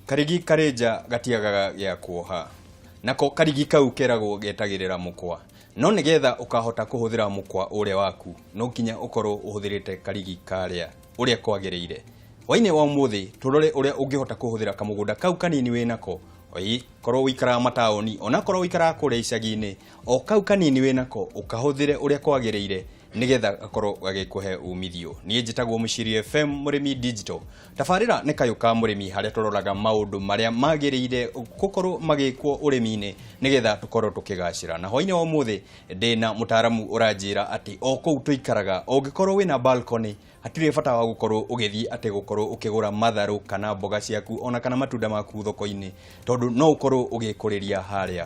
Karigi karĩ nja gatiagaga gĩa kuoha. Nako karigi kau keragwo getagĩrĩra mũkwa. No nĩgetha ũkahota kũhũthĩra mũkwa ũrĩa waku, no nginya ũkorwo ũhũthĩrĩte karigi karĩa ũrĩa kwagĩrĩire. Hwainĩ wa ũmũthĩ tũrore ũrĩa ũngĩhota kũhũthĩra kamũgũnda kau kanini wĩnako, oi korwo ũikaraga mataũni, onakorwo ũikaraga kũrĩa icagi-inĩ, o kau kanini wĩnako ũkahũthĩre ũrĩa kwagĩrĩire nĩgetha gakorwo gagĩkũhe umithio. Niĩ njĩtagwo Mũciri FM Mũrĩmi Digital. Tabarĩra nĩ kayũ ka mũrĩmi harĩa tũroraga maũndũ marĩa magĩrĩire gũkorwo magĩkwo ũrĩmi-inĩ nĩgetha tũkorwo tũkĩgacĩra. Na hwainĩ wa ũmũthĩ ndĩna mũtaramu ũranjĩra atĩ o kũu tũikaraga ũngĩkorwo wĩna balcony hatirĩ bata wa gũkorwo ũgĩthiĩ atĩ gũkorwo ũkĩgũra matharũ kana mboga ciaku ona kana matunda maku thoko-inĩ tondũ no ũkorwo ũgĩkũrĩria harĩa.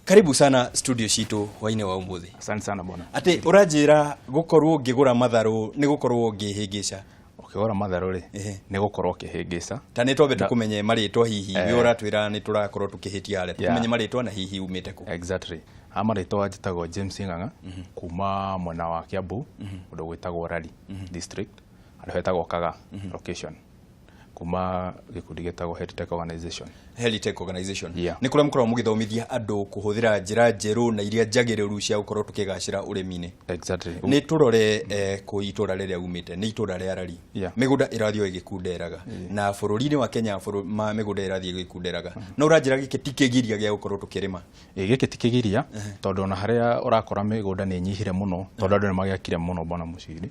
Karibu sana studio citũ hwainĩ wa ũmũthĩ. Asante sana bwana. Atĩ ũranjĩra gũkorwo ngĩgũra matharũ nĩ gũkorwo ngĩhĩngĩca. Ũkĩgũra matharũ rĩ, Ehe. nĩ gũkorwo ũkĩhĩngĩca. Ta nĩ twambe tũkũmenye marĩtwa hihi, we ũratwĩra nĩ tũrakorwo tũkĩhĩtia harĩa, tũkũmenye marĩtwa na hihi umĩte kũ. Exactly. Ha marĩtwa njĩtagwo James Ng'ang'a kuma mwena wa Kiambu, kũndũ gwĩtagwo Rari district, handũ hetagwo Kaga location, kuma gĩkundi gĩtagwo Heritech Organization. Helitech Organization. Yeah. Nĩ kũrĩa mũkoragwo mũgĩthomithia andũ kũhũthĩra njĩra njerũ na iria njagĩrĩru cia gũkorwo tũkĩgacĩra ũrĩmi-inĩ. Exactly. Nĩ tũrore kũ itũra rĩrĩa umĩte, nĩ itũra rĩa Rari. Mĩgũnda ĩrathiĩ o ĩgĩkunderaga. Na bũrũri-inĩ wa Kenya mĩgũnda ĩrathiĩ ĩgĩkunderaga. No ũranjĩra gĩkĩ ti kĩgiria gĩa gũkorwo tũkĩrĩma? Ĩ, gĩkĩ ti kĩgiria tondũ ona harĩa ũrakora mĩgũnda nĩ ĩnyihire mũno tondũ andũ nĩ magĩakire mũno bwana Mũciri,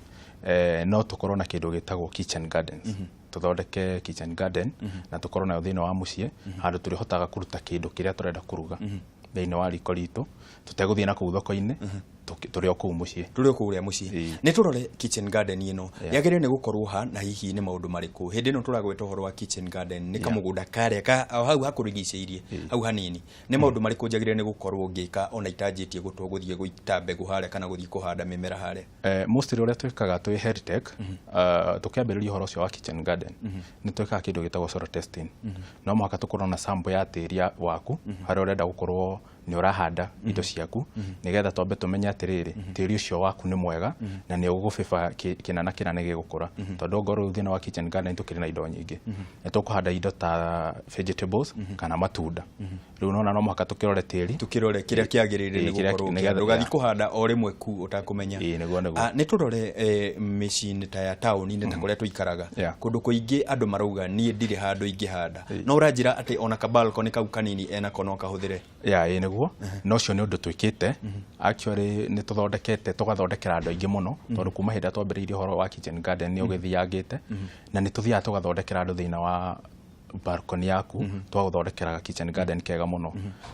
no tũkorwo na kĩndũ gĩtagwo kitchen gardens. Tũthondeke kitchen garden na tũkorwo nayo thĩinĩ wa mũciĩ handũ tũrĩhotaga kũruta kĩndũ kĩrĩa tũrenda kũruga thĩinĩ wa riko ritũ tũtegũthiĩ na kũu thoko-inĩ, tũrĩ o kũu mũciĩ. Tũrĩ o kũu mũciĩ. Nĩ tũrore kitchen garden ĩno yagĩrĩire nĩ gũkorwo ha na hihi nĩ maũndũ marĩkũ? Hĩndĩ ĩno tũragweta ũhoro wa kitchen garden nĩ kamũgũnda karĩa ka o hau hakũrigicĩirie hau hanini. Nĩ maũndũ marĩkũ njagĩrĩire nĩ gũkorwo ngĩka ona itanjĩtie gũtua gũthiĩ gũita mbegũ harĩa kana gũthiĩ kũhanda mĩmera harĩa? Mostly ũrĩa twĩkaga twĩ Heritech, tũkĩambĩrĩria ũhoro ũcio wa kitchen garden, nĩ twĩkaga kĩndũ gĩtagwo soil testing. No mũhaka tũkorwo na sample ya tĩri waku harĩa ũrenda gũkorwo nĩ ũrahanda indo ciaku, nĩgetha twambe tũmenye atĩrĩrĩ, tĩri ũcio waku nĩ mwega na nĩ ũgũbĩba kĩna na kĩna nĩ gĩgũkũra. Tondũ ongorwo rĩu thĩinĩ wa kitchen garden tũkĩrĩ na indo nyingĩ, nĩ tũkũhanda indo ta vegetables kana matunda. Rĩu nona no mũhaka tũkĩrore tĩri, tũkĩrore kĩrĩa kĩagĩrĩire nĩ gũkorwo ndũgathiĩ kũhanda o rĩmwe ku ũtakũmenya. Ĩĩ, nĩguo, nĩguo. Nĩ tũrore mĩciĩ-inĩ ta ya taũni-inĩ ta kũrĩa tũikaraga, kũndũ kũingĩ andũ marauga niĩ ndirĩ handũ ingĩhanda, no ũranjĩra atĩ ona ka balcony kau kanini enako no kahũthĩre? Yeah, ĩĩ nĩguo. Na ũcio nĩ ũndũ twĩkĩte. Actually nĩ tũthondekete, tũgathondekera andũ aingĩ mũno, tondũ kuma hĩndĩ ĩrĩa twambĩrĩirie ũhoro wa kitchen garden nĩ ũgĩthiangĩte, na nĩ tũthiaga tũgathondekera andũ thĩinĩ wa balcony yaku, twagũthondekera ga kitchen garden kega mũno.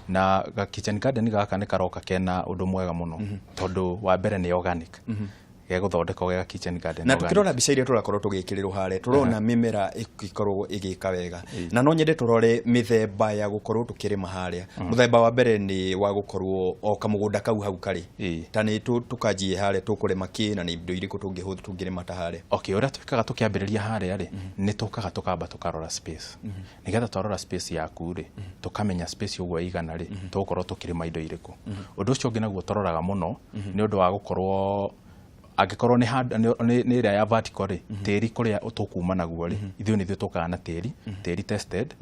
Na ga kitchen garden gaka nĩ karoka kena ũndũ mwega mũno, tondũ wa mbere nĩ organic, gegũthondekwo ge ga kitchen garden Na organic. Tukĩrora mbica iria tũrakorwo tũgĩkĩrĩrwo harĩa, tũrona mĩmera ĩgĩkorwo ĩgĩka wega, na no nyende tũrore mĩthemba ya gũkorwo tũkĩrĩma harĩa. Mũthemba wa mbere nĩ wa gũkorwo o kamũgũnda kau hau karĩ, ta nĩ tũkanjie harĩa tũkũrĩma kĩ na nĩ indo irĩkũ tũngĩrĩma ta harĩa? Okay, ũrĩa twĩkaga tũkĩambĩrĩria harĩa rĩ, nĩ tũkaga tũkamba tũkarora space. Nĩgetha twarora space yaku rĩ, tũkamenya space ũguo ĩigana rĩ, tũgũkorwo tũkĩrĩma indo irĩkũ. Ũndũ ũcio ũngĩ naguo tũroraga mũno nĩ ũndũ wa gũkorwo angĩkorwo nĩ nĩ ĩrĩa ya vertical rĩ, tĩri kũrĩa tũkuma naguo rĩ, ithuĩ nĩ ithuĩ tũkaga na tĩri, tĩri tested,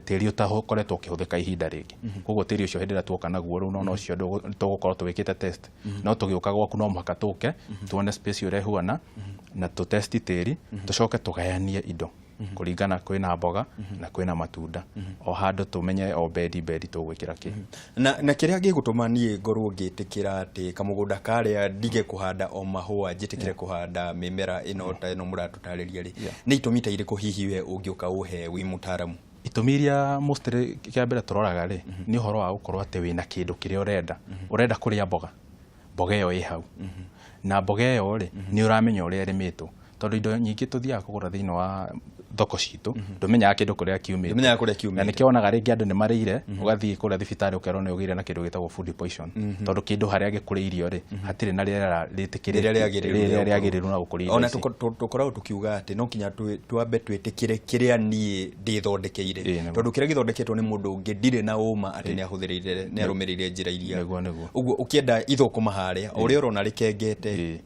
tĩri ũtakoretwo ũkĩhũthĩka ihinda rĩngĩ. Koguo tĩri ũcio hĩndĩ ĩrĩa tuoka naguo rĩu nona ũcio tũgũkorwo tũwĩkĩte test. No tũgĩũka gwaku no mũhaka tũke tuone space ũrĩa ĩhuana na tũtesti tĩri, tũcoke tũgayanie indo kũringana kwĩna mboga na kwĩna matunda, o handũ tũmenye o bedi bedi tũgwĩkĩra kĩ. Na kĩrĩa gĩgũtũma niĩ ngorwo ngĩtĩkĩra atĩ kamũgũnda karĩa ndige kũhanda o mahũa, njĩtĩkĩre kũhanda mĩmera ĩno ta ĩno mũratũtarĩria rĩ, nĩ itũmi ta irĩkũ hihi we ũngĩũka ũhe wĩ mũtaramu? Itũmi iria mostly kĩa mbere tũroraga rĩ, nĩ ũhoro wa gũkorwo atĩ wĩna kĩndũ kĩrĩa ũrenda. Ũrenda kũrĩa mboga, mboga ĩyo ĩ hau, na mboga ĩyo rĩ, nĩ ũramenya ũrĩa ĩrĩmĩtwo, tondũ indo nyingĩ tũthiaga kũgũra thĩinĩ wa thoko citũ ndũmenyaga kĩndũ kũrĩa kiumĩte. Ndũmenyaga kũrĩa kiumĩte. Na nĩkĩo wonaga rĩngĩ andũ nĩ marĩire, ũgathiĩ kũrĩa thibitarĩ ũkerwo nĩ ũgĩire na kĩndũ gĩtagwo food poison, tondũ kĩndũ harĩa gĩkũrĩirio rĩ, hatirĩ na rĩera rĩtĩkĩrĩtio rĩrĩa rĩagĩrĩru rĩrĩa rĩagĩrĩru na gũkũria indo ona ici. Tũkoragwo tũkiuga atĩ no nginya twambe twĩtĩkĩre kĩrĩa niĩ ndĩthondekeire, tondũ kĩrĩa gĩthondeketwo nĩ mũndũ ũngĩ ndirĩ na ũma atĩ nĩ ahũthĩrĩire, nĩ arũmĩrĩire njĩra iria. Nĩguo, nĩguo. Ũguo ũkĩenda ithũkũma harĩa o ũrĩa ũrona rĩkengete.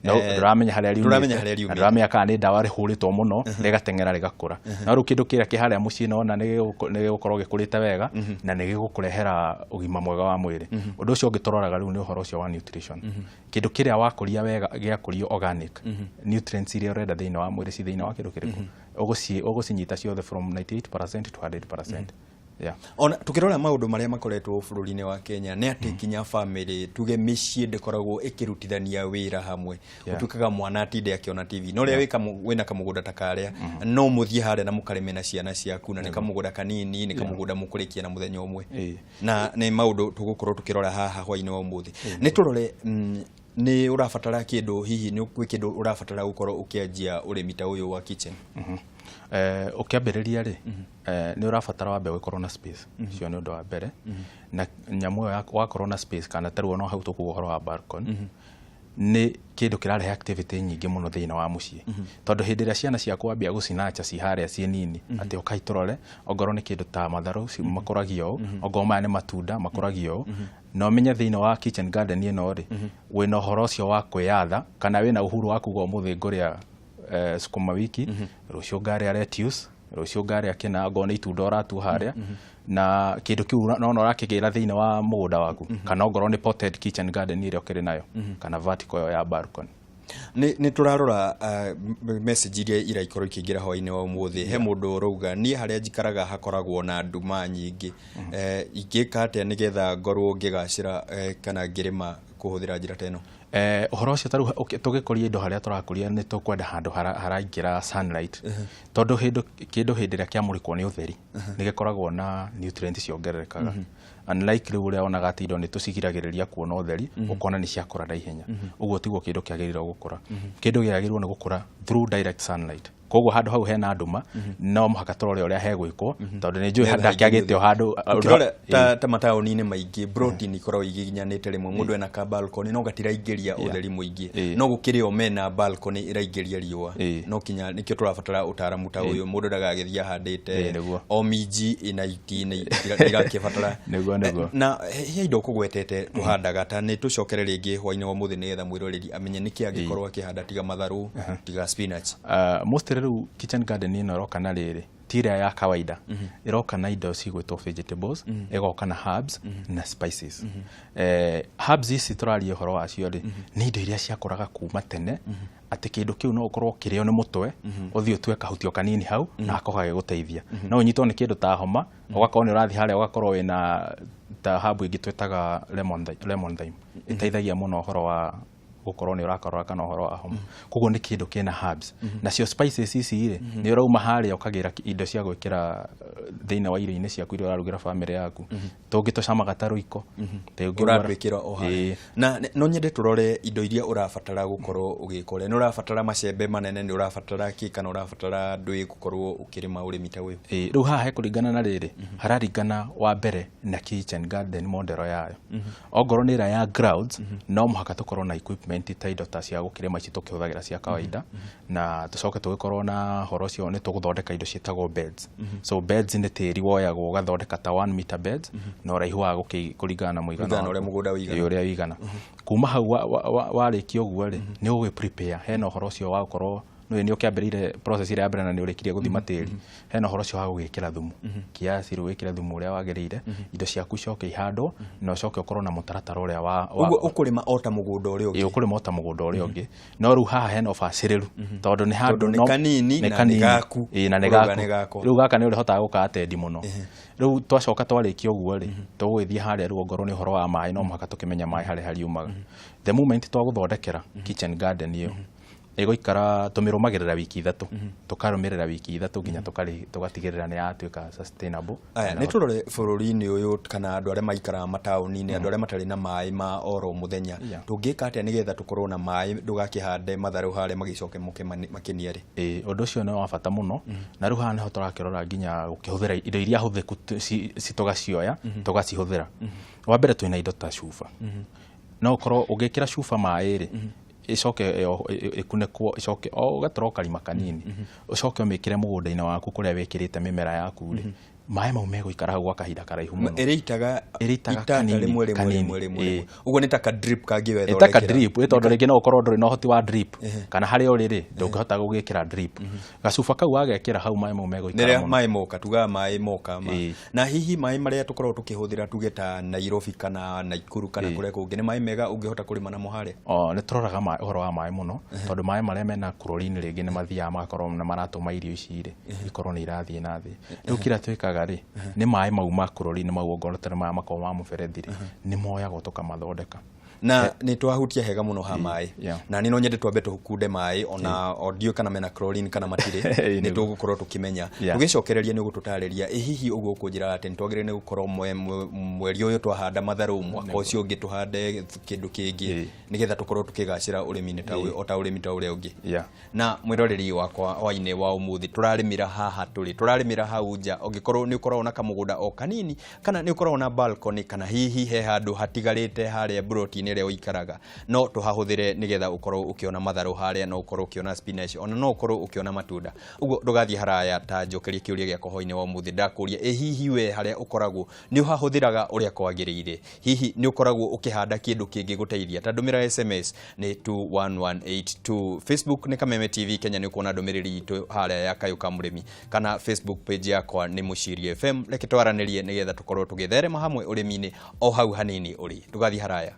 No ndũramenya harĩa riumĩte, Ndũramenya harĩa riumĩte. na ndũramenya kana nĩ ndawa rĩhũrĩtwo mũno rĩgateng'era rĩgakũra. No rĩu kĩndũ kĩrĩa kĩ harĩa mũciĩ nona nĩ gĩgũkorwo gĩkũrĩte wega na nĩ gĩgũkũrehera ũgima mwega wa mwĩrĩ. Ũndũ ũcio ũngĩ tũroraga rĩu nĩ ũhoro ũcio wa nutrition. Kĩndũ kĩrĩa wakũria wega gĩakũrio organic, nutrients iria ũrenda thĩinĩ wa mwĩrĩ ci thĩinĩ wa kĩndũ kĩrĩkũ, ũgũcinyita ciothe from 98% to 100%. Yeah. Ona tukirora maũndũ marĩa makoretwo bũrũri-inĩ wa Kenya nĩ atĩ nginya family, tuge mĩciĩ, ndĩkoragwo ĩkĩrutithania wĩra hamwe. Gũtuĩkaga mwana atinde akĩona TV, no rĩrĩa wĩna kamũgũnda ta karĩa, no mũthiĩ harĩa na mũkarĩme na ciana ciaku, na nĩ kamũgũnda kanini, nĩ kamũgũnda mũkũrĩkia na mũthenya ũmwe. Na nĩ maũndũ tũgũkorwo tũkĩrora haha hwainĩ wa ũmũthĩ. Nĩ tũrore, nĩ ũrabatara kĩndũ, hihi nĩ gwĩ kĩndũ ũrabatara gũkorwo ũkĩanjia ũrĩmi ta ũyũ wa kitchen? Ũkĩambĩrĩria rĩ, nĩ ũrabatara wambe ũgĩkorwo na space. Ũcio nĩ ũndũ wa mbere. Na nyamũ ĩyo wakorwo na space, kana ta rĩu ona hau tũkuga ũhoro wa balcony, nĩ kĩndũ kĩrarehe activity nyingĩ mũno thĩinĩ wa mũciĩ, tondũ hĩndĩ ĩrĩa ciana ciaku wambia gũcinacha ci harĩa ciĩ nini, atĩ ũkai tũrore, ongorwo nĩ kĩndũ ta matharũ makũragio ũũ, ongorwo maya nĩ matunda makũragio ũũ, na ũmenye thĩinĩ wa kitchen garden ĩno rĩ, wĩna ũhoro ũcio wa kwĩyatha, kana wĩna uhuru wa kuga ũmũthĩ ngũrĩa sukuma wiki, rũciũ ngarĩa lettuce, rũciũ ngarĩa kĩna, ongorwo nĩ itunda ũratua harĩa, na kĩndũ kĩu nona ũrakĩgĩra thĩinĩ wa mũgũnda waku, kana ongorwo nĩ potted kitchen garden ĩrĩa ũkĩrĩ nayo, kana vertical ĩyo ya balcony. Nĩ tũrarora message iria iraikorwo ikĩingĩra hwainĩ wa ũmũthĩ. He mũndũ ũrauga, niĩ harĩa njikaraga hakoragwo na nduma nyingĩ, ingĩka atĩa nĩgetha ngorwo ngĩgacĩra, kana ngĩrĩma kũhũthĩra njĩra ta ĩno? Ũhoro ũcio ta rĩu tũgĩkũria indo harĩa tũrakũria, nĩ tũkwenda handũ haraingĩra sunlight, tondũ kĩndũ hĩndĩ ĩrĩa kĩamũrĩkwo nĩ ũtheri nĩ gĩkoragwo na nutrient ciongererekaga, unlike rĩu ũrĩa wonaga atĩ indo nĩ tũcigiragĩrĩria kuona ũtheri, ũkona nĩ ciakũra na ihenya. Ũguo tiguo kĩndũ kĩagĩrĩirwo gũkũra. Kĩndũ kĩagĩrĩirwo nĩ gũkũra through direct sunlight. Koguo handũ hau hena nduma, no mũhaka tũrore ũrĩa hegwĩkwo, tondũ nĩ njũĩ Nĩgetha ndakĩagĩte o handũ. Ũkĩrora ta mataũni-inĩ maingĩ, broti ikoragwo igiginyanĩte, rĩmwe mũndũ ena ka balcony no gatiraingĩria ũtheri mũingĩ, no gũkĩrĩ o mena balcony ĩraingĩria riũa. No kinya nĩkĩo tũrabatara ũtaaramu ta ũyũ, mũndũ ndagagĩthiĩ ahandĩte o minji ĩna iti nĩ irakĩbatara. Nĩguo, nĩguo. Na he indo ũkũgwetete tũhandaga, ta nĩ tũcokere rĩngĩ hwainĩ wa ũmũthĩ nĩgetha mwĩroreri amenye nĩkĩ angĩkorwo akĩhanda tiga matharũ, tiga spinach. Mostly rĩu kitchen garden ĩno ĩroka na rĩrĩ ti ĩrĩa ya kawaida, ĩroka na indo cigwĩtwo vegetables, ĩgoka na herbs na spices. Herbs ici tũraria ũhoro wacio rĩ, nĩ indo iria ciakũraga kuma tene, atĩ kĩndũ kĩu no ũkorwo ũkĩrĩo nĩ mũtwe, ũthiĩ ũtue kahuti o kanini hau na gakorwo gagĩgũteithia. No ũnyitwo nĩ kĩndũ ta homa, ũgakorwo nĩ ũrathiĩ harĩa ũgakorwo wĩna ta herb ĩngĩ twĩtaga lemon thyme, ĩteithagia mũno ũhoro wa gũkorwo nĩ ũrakorora kana ũhoro wa homa. Koguo nĩ kĩndũ kĩna herbs. Nacio spices ici rĩ, nĩ ũrauma harĩa ũkagĩra indo cia gwĩkĩra thĩinĩ wa irio-inĩ ciaku iria ũrarugĩra bamĩrĩ yaku, tũngĩ tũcamaga ta rũiko. Ũratwĩkĩra o harĩa. Na no nyende tũrore indo iria ũrabatara gũkorwo ũgĩka ũrĩa. Nĩ ũrabatara macembe manene, nĩ ũrabatara kĩ, kana ũrabatara ndũĩ gũkorwo ũkĩrĩma ũrĩmi ta ũyũ? Ĩĩ, rĩu haha hekũringana na rĩrĩ, hararingana wa mbere na kitchen garden model yayo. Ongorwo nĩ ĩrĩa ya grounds, no mũhaka tũkorwo na equipment ta indo ta cia gũkĩrĩma ici tũkĩhũthagĩra cia kawaida, na tũcoke tũgĩkorwo na ũhoro ũcio nĩ tũgũthondeka indo ciĩtagwo beds. So beds nĩ tĩri woyagwo ũgathondeka ta 1 meter beds na ũraihu wa kũringana na mũigana Kũringana na ũrĩa waku. mũgũnda ũigana. Ĩĩ, ũrĩa ũigana. Kuma hau warĩkia ũguo rĩ, nĩ ũgũgĩ prepare hena ũhoro ũcio wa gũkorwo nĩ ũkĩambĩrĩire process ĩrĩa ya mbere na nĩ ũrĩkirie gũthima tĩri. Hena ũhoro ũcio wa gũgĩkĩra thumu kiasi, rĩu wĩkĩre thumu ũrĩa wagĩrĩire, indo ciaku icoke ihandwo, na ũcoke ũkorwo na mũtaratara ũrĩa wa Ũguo ũkũrĩma o ta mũgũnda ũrĩa ũngĩ. Ĩĩ, ũkũrĩma o ta mũgũnda ũrĩa ũngĩ, no rĩu haha hena ũbacĩrĩru, tondũ nĩ handũ Tondũ nĩ kanini nĩ na nĩ kanini. gaku. Ĩĩ, na nĩ Ũrauga gaku. nĩ gakwa. Rĩu gaka nĩ ũrĩhotaga gũka-attend mũno. Rĩu twacoka twarĩkia ũguo rĩ, tũgũgĩthiĩ harĩa rĩu ongorwo nĩ ũhoro wa maĩ, no mũhaka tũkĩmenye maĩ harĩa hariumaga. The moment twagũthondekera kitchen garden ĩyo, ĩgũikara tũmĩrũmagĩrĩra wiki 3, tũkarũmĩrĩra wiki 3 nginya tũgatigĩrĩra nĩ yatuĩka sustainable. Aya, nĩ tũrore bũrũri-inĩ ũyũ kana andũ arĩa maikaraga mataũni-inĩ, andũ arĩa matarĩ na maĩ ma oro mũthenya, tũngĩka atĩa nĩgetha tũkorwo na maĩ, ndũgakĩhande matharũ harĩa magĩcoke moke makĩniare? Ĩĩ, ũndũ ũcio nĩ wa bata mũno, na rĩu haha nĩho tũrakĩrora nginya gũkĩhũthĩra indo iria hũthĩku tũgacioya tũgacihũthĩra. Wa mbere twĩna indo ta cuba. No ũkorwo ũngĩkĩra cuba maĩ rĩ, ĩcoke ĩkunĩkwo, ĩcoke o ũgatũra o karima kanini, ũcoke ũmĩkĩre mũgũnda-inĩ waku kũrĩa wĩkĩrĩte mĩmera yaku rĩ, Maĩ mau megũikara hau gwa kahinda karaihu mũno. Ĩrĩitaga Ĩrĩitaga itata kanini, rĩmwe rĩmwe kanini, rĩmwe rĩmwe ĩĩ. rĩmwe. Ũguo nĩ ta ka drip kangĩ ĩta ka wethondekera. Drip ĩ, tondũ rĩngĩ no ũkorwo ndũrĩ na ũhoti wa drip, kana harĩa ũrĩ rĩ, ndũngĩhota gũgĩkĩra drip. Gacuba kau wagekĩra hau, maĩ mau megũikara Rĩrĩa mũno. Maĩ moka, tugaga maĩ moka ma. Na hihi maĩ marĩa tũkoragwo tũkĩhũthĩra, tuge ta Nairobi kana Nakuru kana kũrĩa kũngĩ, nĩ maĩ mega ũngĩhota kũrĩma namo harĩa? O, nĩ tũroraga ũhoro wa maĩ mũno, tondũ maĩ marĩa mena chlorine rĩngĩ nĩ mathiaga magakorwo nĩ maratũma irio ici rĩ ikorwo nĩ irathiĩ na thĩ. Rĩu kĩrĩa twĩkaga rĩ, nĩ maĩ mau ma chlorine mau, ongorwo tarĩ maya makoragwo ma mũberethi rĩ, nĩ moyagwo tũkamathondeka. Na nĩ twahutia hega mũno ha maĩ. Na nĩ no nyende twambe tũkunde maĩ, ona o ndiũĩ kana mena chlorine kana matirĩ. Ĩĩ, Nĩ nĩguo. tũgũkorwo tũkĩmenya. Tũgĩcokereria nĩ ũgũtũtarĩria ĩ hihi ũguo ũkũnjĩra atĩ nĩ twagĩrĩire nĩ gũkorwo mweri ũyũ twahanda matharũ, mwaka ũcio ũngĩ tũhande kĩndũ kĩngĩ, nĩgetha tũkorwo tũkĩgacĩra ũrĩmi-inĩ ta ũyũ, o ta ũrĩmi ta ũrĩa ũngĩ. Na mwĩroreri wakwa, hwainĩ wa ũmũthĩ tũrarĩmĩra haha, tũrĩ tũrarĩmĩra hau nja. Ũngĩkorwo nĩ ũkoragwo na kamũgũnda o kanini, kana nĩ ũkoragwo na balcony, kana hihi he handũ hatigarĩte harĩa mburoti-inĩ ĩrĩa ũikaraga, no tũhahũthĩre nĩgetha ũkorwo ũkĩona matharũ harĩa, no ũkorwo ũkĩona spinach, ona no ũkorwo ũkĩona matunda. Ũguo ndũgathiĩ haraya, ta njokerie kĩũria gĩakwa hwainĩ wa ũmũthĩ. Ndakũria, ĩ hihi we harĩa ũkoragwo nĩ ũhahũthĩraga ũrĩa kwagĩrĩire? Hihi nĩ ũkoragwo ũkĩhanda kĩndũ kĩngĩgũteithia? Ta ndũmĩra SMS nĩ 21182. Facebook nĩ Kameme TV Kenya, nĩ ũkuona ndũmĩrĩri itũ harĩa ya Kayũ ka Mũrĩmi, kana Facebook page yakwa nĩ Mũciiri FM. Reke twaranĩrie nĩgetha tũkorwo tũgĩtherema hamwe ũrĩmi-inĩ o hau hanini ũrĩ. Ndũgathiĩ haraya.